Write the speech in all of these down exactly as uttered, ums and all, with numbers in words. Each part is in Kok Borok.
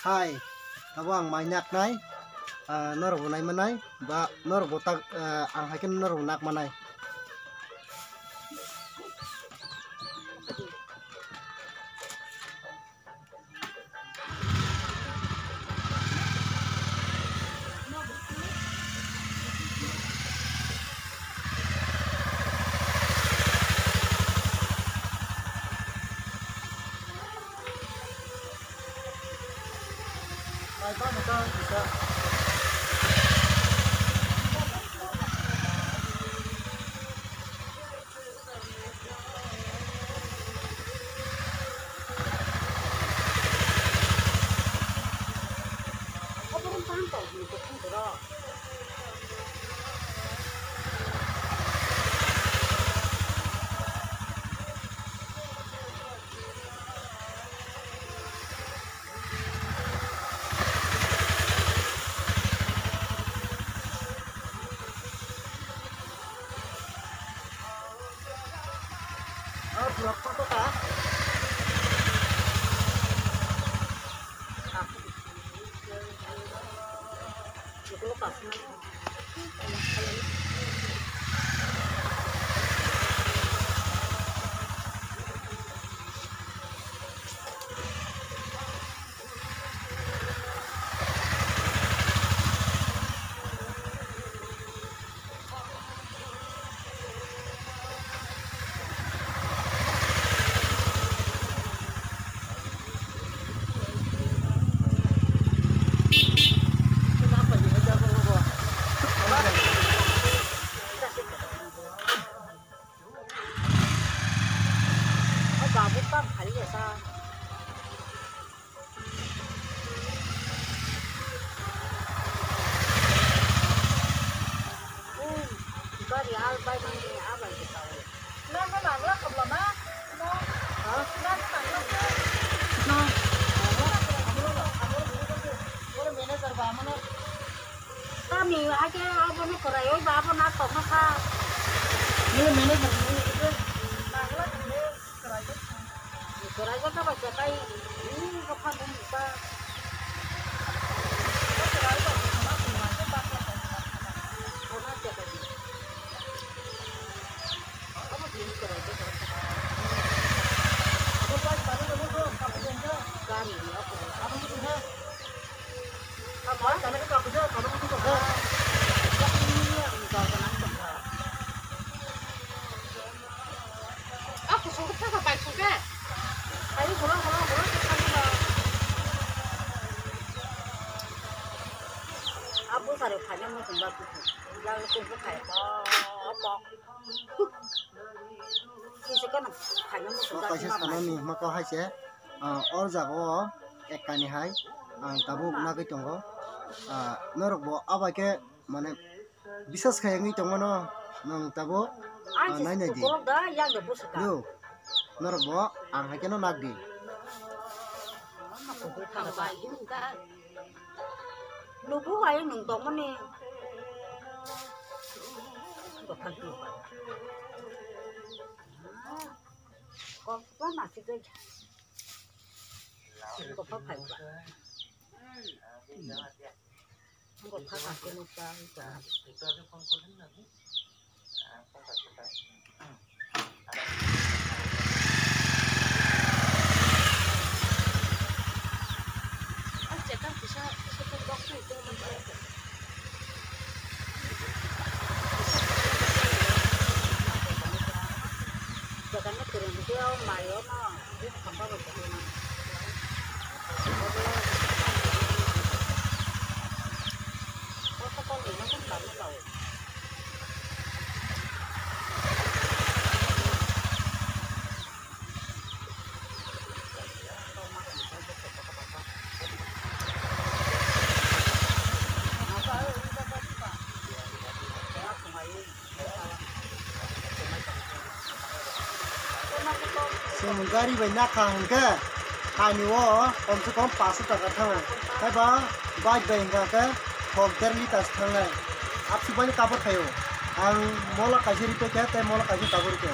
Hai, abo ang mai naknai, ah, norokbo naimanai, ba norokbo tak, ah, ang hai khe norokbo nakmanai. Gari al bai mani abai de kau. Na na na la kabla ma. Ha? Na na na la. No. Oro manager ba mano. Kami aja abono korai oi ba abono tongma kha. Ni manager ni. Na la ni. Kwraijak kha bai khe tai, ee, bwkha bumung ba. Kwraijak kha bai khe bakla tong kha. Khorna khe bai. Abo bini kwraijak kha. Abo bai pari abo khe, abo khe. Gari ni abo. Abo khe. Kaisa sanani hima kok hai se, ah, o jaga o ekani hai ang tabuk nagwi tongo. Ah, norok bo abai khe mane biswas khai wngwi tongmano nwng tabuk, ah, nai nai di. Yo, norok bo ang hai kheno nak di. Nubu hai nwng tongmani. Kokma masuk aja. Kokma phai ba. Kokma phai ba. Chwng gari bai nakha hwnkhe, hani o komse kom paanch sho taka thango, haiba bike bai hwnkha khe kok der liter se thangnai. Absuk bai kabur phaio, ang mola kaisa ri paikha tei mola kaisa kabur rikha.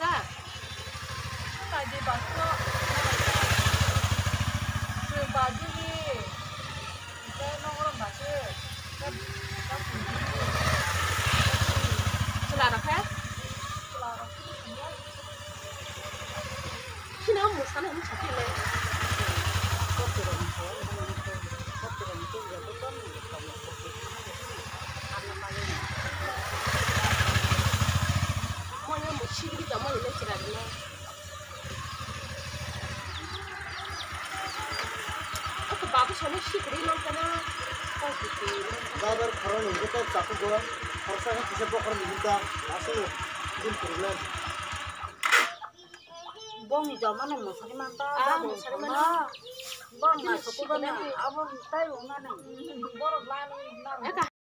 jak. Nai di badu no. Chwng badu ni. Hwnkhe nokrom ba se. Chwla rok khe? Chwla rok khe. Chini o mwsana hinwi sakhe le. Kotorok wngkha, kotorok wngkha, joto tong nang tong nang. Moya mo sigiri tamo ile chirari na. Ako babu sono sikiri nang kana. Driver khorang ni jeta chakugo, khoroksa khe kisa bokhorok ni jeta, aswk din problem. Bongni joma no mwsari man ta, ah, babo mwsari man. Bong na sokuba na, abo tai wngna nang. Borok lani, lani.